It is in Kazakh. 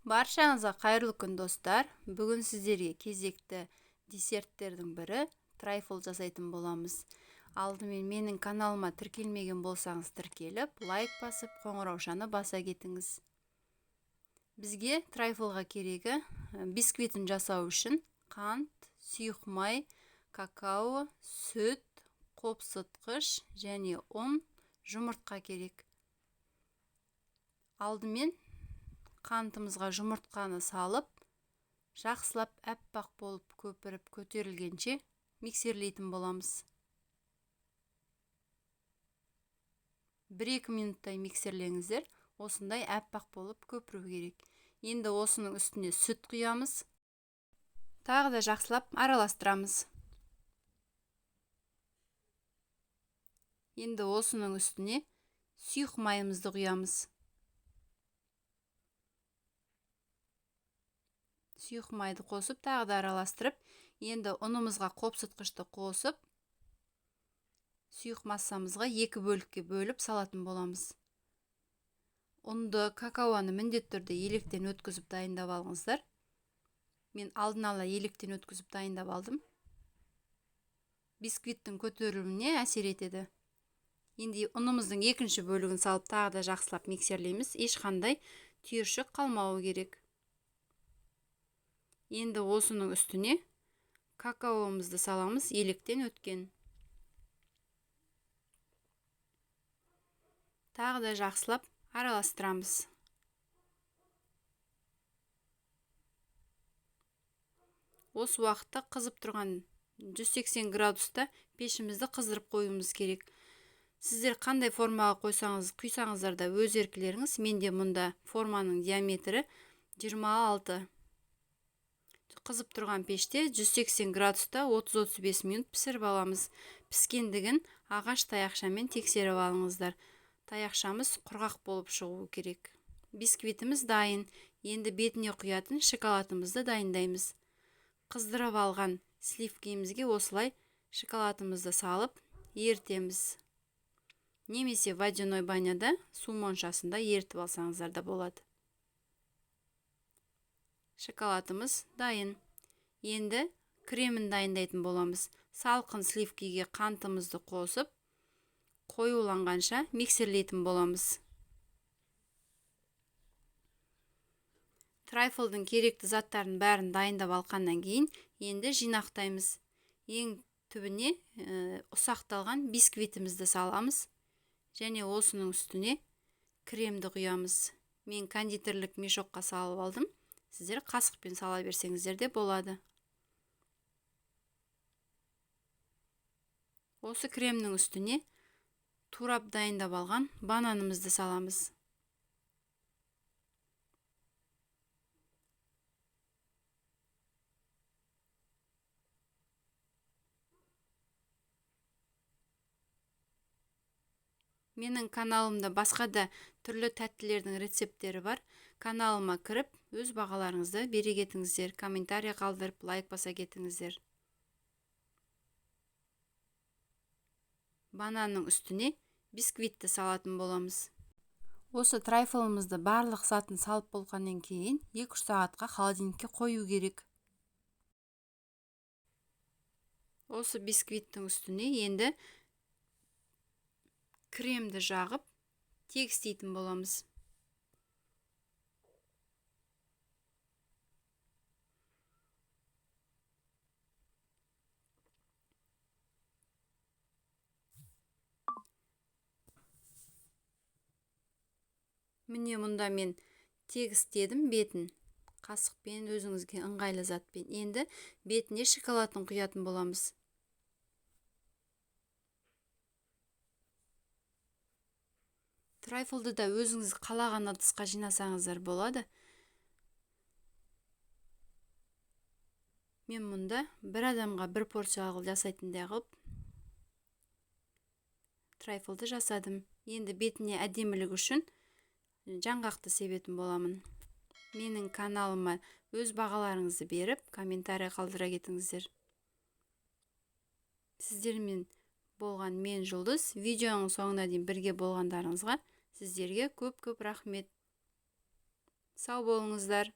Баршаңызға қайырлы күн, достар. Бүгін сіздерге кезекті десерттердің бірі трайфл жасайтын боламыз. Алдымен менің каналыма тіркелмеген болсаңыз тіркеліп, лайк басып, қоңыраушаны баса кетіңіз. Бізге трайфлға керегі бисквитін жасау үшін қант, сұйық май, какао, сүт, қопсытқыш және ұн, жұмыртқа керек. Алдымен қантымызға жұмыртқаны салып, жақсылап әппақ болып көпіріп көтерілгенше миксерлейтін боламыз. 1-2 минуттай миксерлеңіздер, осындай әппақ болып көпіру керек. Енді осының үстіне сүт құямыз. Тағы да жақсылап араластырамыз. Енді осының үстіне сұйық майымызды құямыз. Сұйық майды қосып, тағы да араластырып, енді ұнымызға қопсытқышты қосып, сұйық массамызға 2 бөлікке бөліп салатын боламыз. Ұнды, какаоны міндетті түрде електен өткізіп дайындап алыңыздар. Мен алдын ала електен өткізіп дайындап алдым. Бисквиттің көтерілуіне әсер етеді. Енді ұнымыздың екінші бөлігін салып, тағы да жақсылап миксерлейміз. Ешқандай түйіршік қалмауы керек. Енді осының үстіне какаомызды саламыз, електен өткен. Тағы да жақсылап араластырамыз. Осы уақытта қызып тұрған 180 градуста пешімізді қыздырып қоюымыз керек. Сіздер қандай формаға қойсаңыз, құйсаңыздар да өз еркілеріңіз. Менде мұнда форманың диаметрі 26. Қызып тұрған пеште 180 градуста 30-35 минут пісіріп аламыз. Піскендігін ағаш таяқшамен тексеріп алыңыздар. Таяқшамыз құрғақ болып шығуы керек. Бисквитіміз дайын. Енді бетіне құятын шоколадымызды дайындаймыз. Қыздырып алған сливкемізге осылай шоколадымызды салып ерітеміз. Немесе водяной баняда су моншасында ерітіп алсаңыздар да болады. Шоколадымыз дайын. Енді кремін дайындайтын боламыз. Салқын сливкеге қантымызды қосып, қоюланғанша миксерлейтін боламыз. Трайфлдың керекті заттарын бәрін дайындап алғаннан кейін енді жинақтаймыз. Ең түбіне ұсақталған бисквитімізді саламыз және осының үстіне кремді құямыз. Мен кондитерлік мешокқа салып алдым. Сіздер қасықпен сала берсеңіздер де болады. Осы кремнің үстіне турап дайындап алған бананымызды саламыз. Менің каналымда басқа да түрлі тәттілердің рецепттері бар. Каналыма кіріп, өз бағаларыңызды бере кетіңіздер, комментарий қалдырып, лайк баса кетіңіздер. Бананның үстіне бисквитті салатын боламыз. Осы трайфлымызды барлық затын салып болғаннан кейін 2-3 сағатқа холодильникке қою керек. Осы бисквиттің үстіне енді кремді жағып тегістейтін боламыз. Міне мұнда мен тегістедім бетін. Қасықпен, өзіңізге ыңғайлы затпен. Енді бетіне шоколадын құятын боламыз. Трайфлды да өзіңіз қалаған ыдысқа жинасаңыздар болады. Мен мұнда бір адамға бір порция жасайтындай қылып трайфлды жасадым. Енді бетіне әдемілік үшін жаңғақты себетін боламын. Менің каналыма өз бағаларыңызды беріп, комментарий қалдыра кетіңіздер. Сіздермен болған мен Жұлдыз. Видеоның соңына дейін бірге болғандарыңызға сіздерге көп-көп рахмет. Сау болыңыздар!